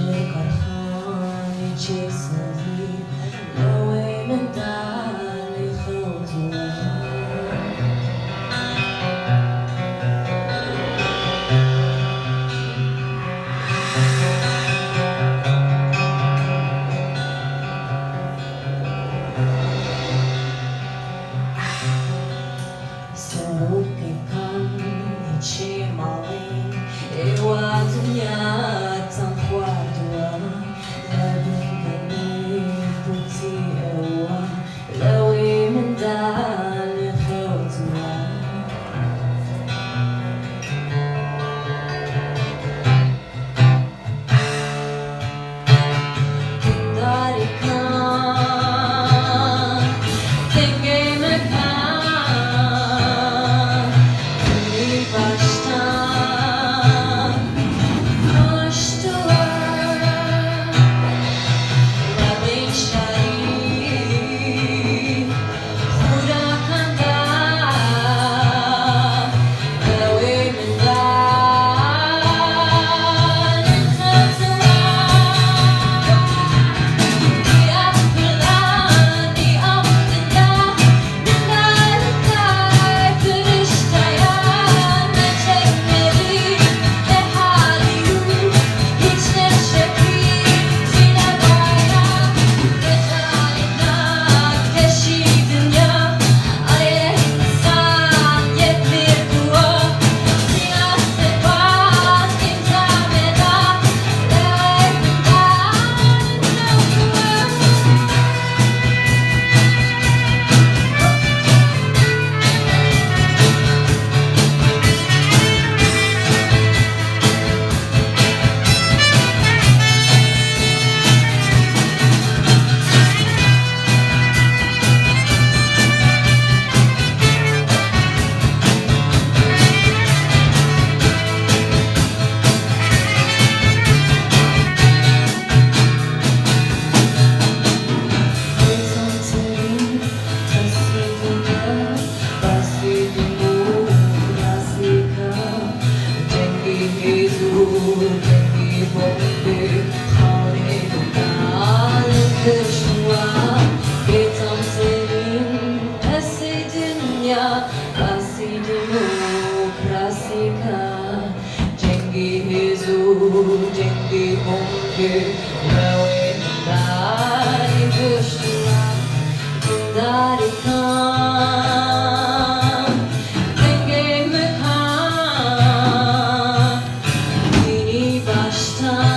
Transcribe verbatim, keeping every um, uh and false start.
Qerxanî çê serî, lewê min da lê xewt wa. Serokê kan ê çê malên, ê wa dinya tam xwar wa, lebin genê putî ewa, lewê min da lê xewt wa. Dindarî kan, dengê mi kan, dinî baştan, baştan. Demokrasîka, cengê hêz û cengê bombê, lewên darî goştwa, dindarî kan, dengê mi kan, dînî baştan.